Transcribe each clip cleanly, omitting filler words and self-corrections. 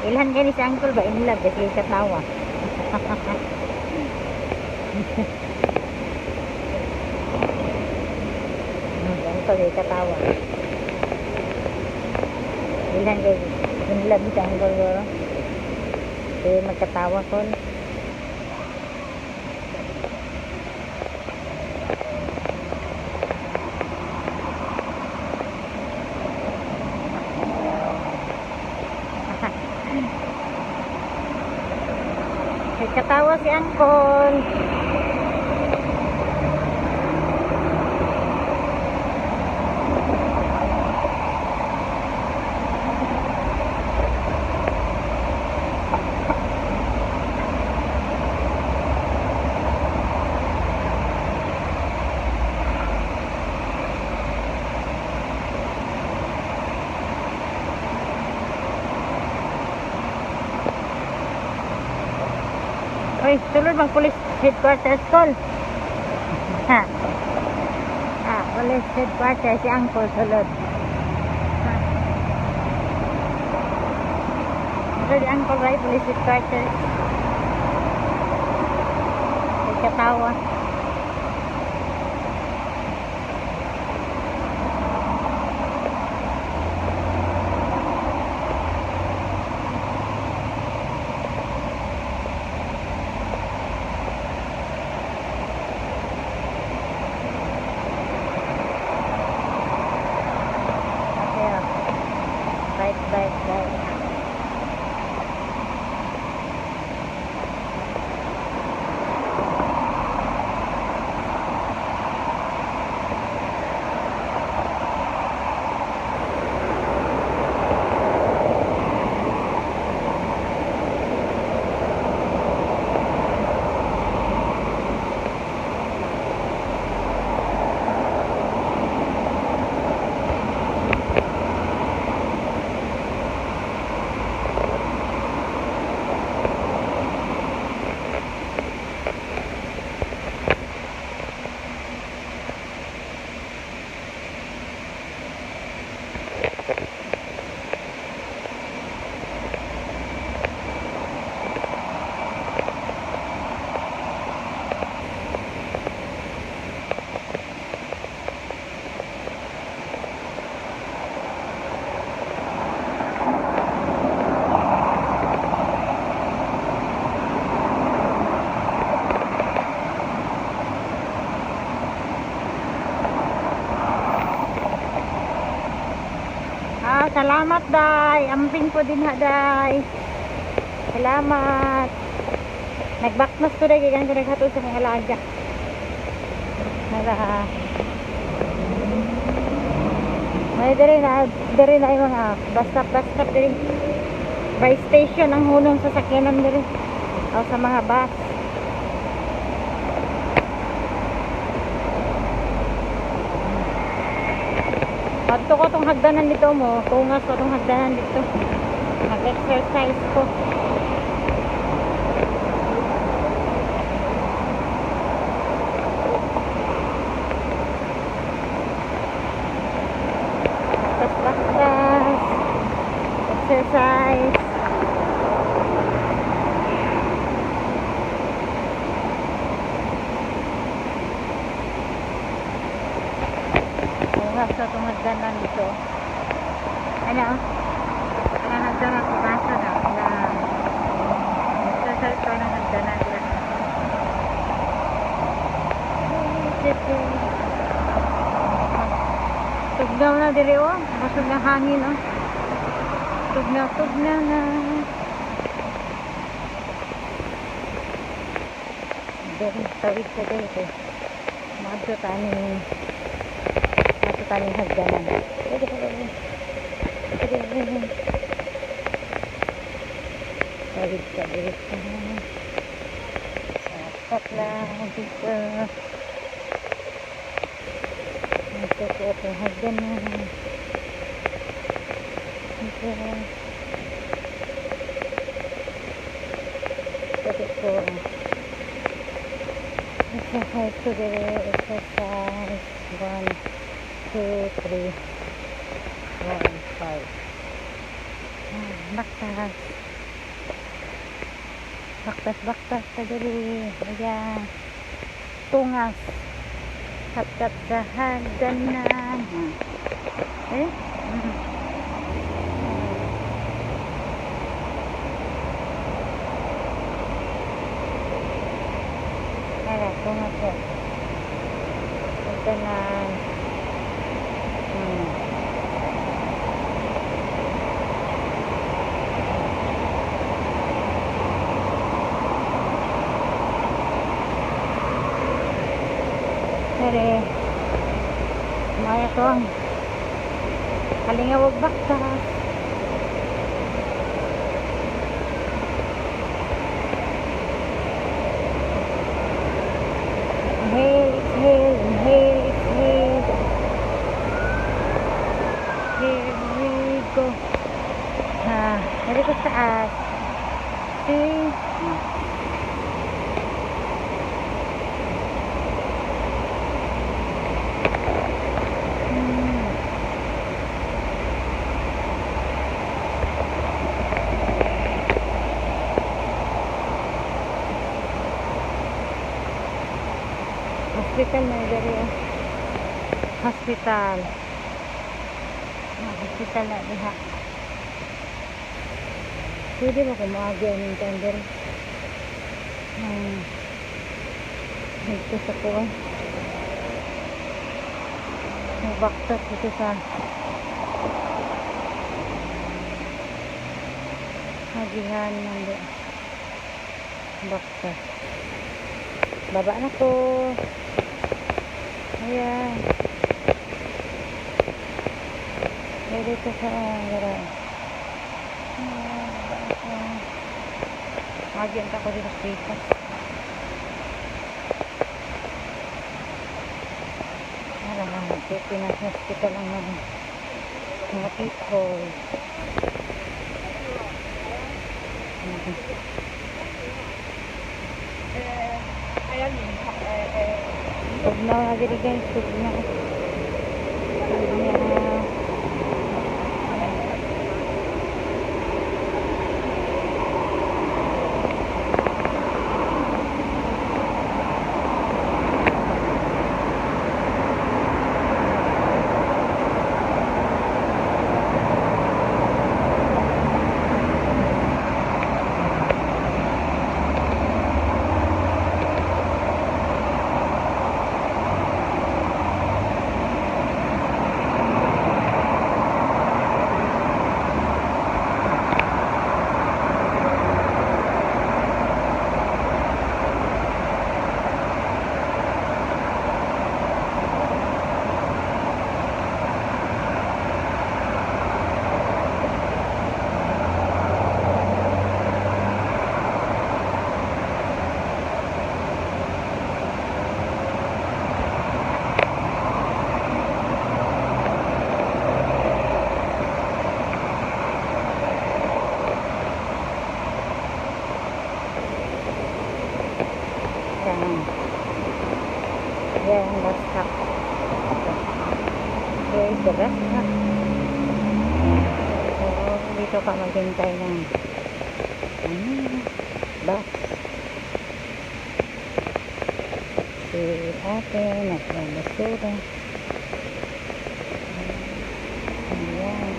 Ilhan gani si uncle ba, in love kasi katawa. Si uncle kay katawa. Ilhan kay in love si uncle guro. Kaya magkatawa ko. Kay katawa si uncle. Uy, sulod bang police headquarters call? Ha. Ah, police headquarters si uncle sulod. Ha. Sulod si uncle right police headquarters. Kay katawa. Okay, ah. Right, right, right. Ah, salamat, day. Amping ko din ha, day. Salamat. Nagbaknas ko day kay ko naghatod sa mga alaga. Nara. May dere na yung mga bus stop, bus stop dere. By station ang hunong sasakyanan dere. O sa mga bus. Adto ko tong hagdanan dito mo, tungas ko tong hagdanan dito. Mag-exercise ko. Baklas, exercise. Tungas ko tong hagdanan dito. Ano? Ang hagdanan, ipasa na. Na exercise ko ng hagdanan dito. Tugnaw na diri oh. Busog na hangin oh. Tugnaw, tugnaw na. Diri, tawid sa diri kay. Maadto ta ning ato ta ning hagdanan. Tawid sa diri. Sapat lang dito. Ito ko itong hagdanan. Ito. Ito ko. Exercise ko diri. Exercise. 1, 2, 3, 4, 5. Baktas. Baktas, baktas ta diri. Ayan. Tungas. Katkat sa hagdanan. Eh? Ara, tungas siya. Hagdanan. Ere, maya to ang kalingawag baktas. Inhale, exhale, inhale, exhale. Here we go. Ha, dali ko sa taas. See? Hospital na diri, oh. Hospital. Ah, hospital na diha. Pwede ba kung maagi ang tender? Dito sa kuwan. Baktas dito sa hagihan ng baktas. Baba na ko. Ayan. May dito sa gara. Ayan, baba na ko. Magian ta ko dito sa pikas. Ara lang, Pinas Hospital ang mga people. Tugnaw na diri, guys, tugnaw. Tugnaw. Yan. Yan, bus stop. Here is the bus stop. So, dito ka maghintay ng ano, bus. Si ate, nagbabasura. Ayan.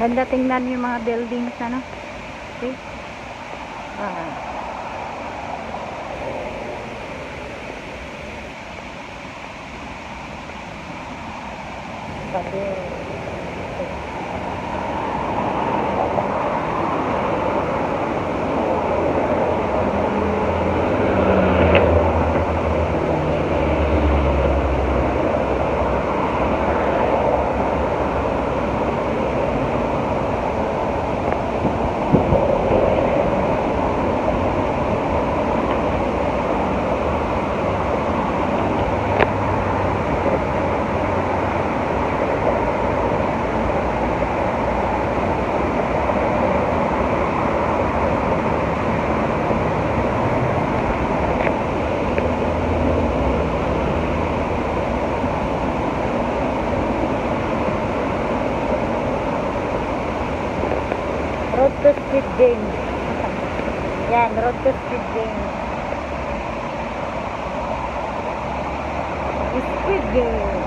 Ganda tingnan yung mga buildings, ano? See? Ah. Pader. Squid Game. Yan, road to Squid Game. Squid Game.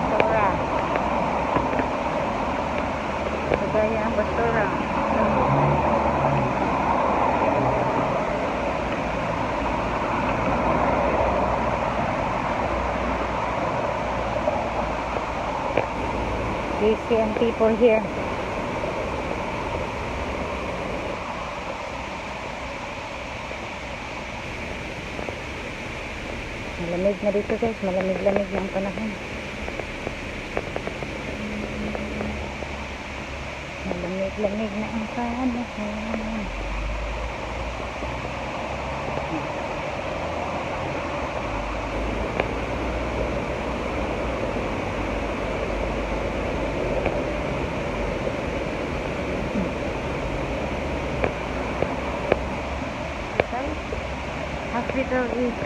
Basura. Kagaya ang basura. Busy ang people here. Malamig na dito, guys. Malamig-lamig na ang panahon. Malamig-lamig na ang panahon. Hospital. Hospital is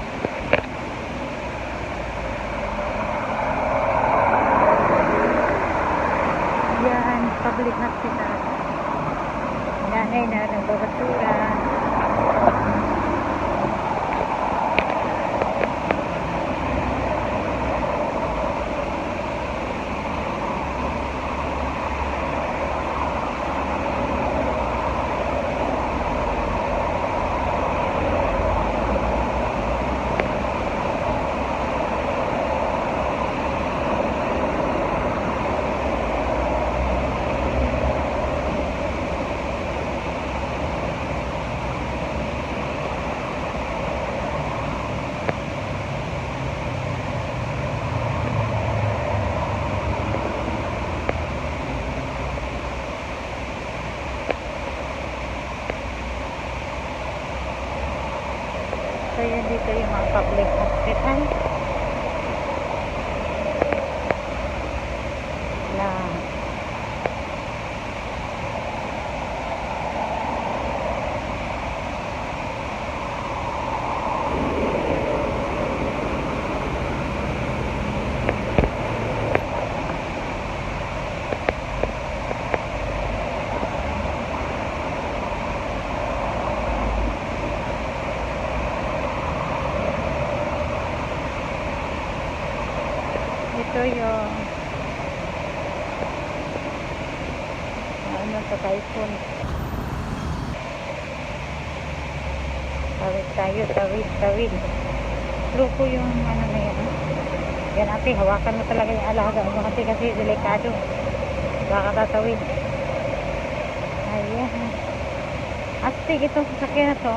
yan, public hospital. Nanay na nagbabasura. So yun, dito yung mga public hospital na ito yung ano sa typhoon. Tawid tayo, tawid, tawid. Loko yung ano na yan. Yan, ate, hawakan mo talaga yung alaga mo kasi kasi delikado. Baka tatawid. Ayan. Astig itong sasakyan na to.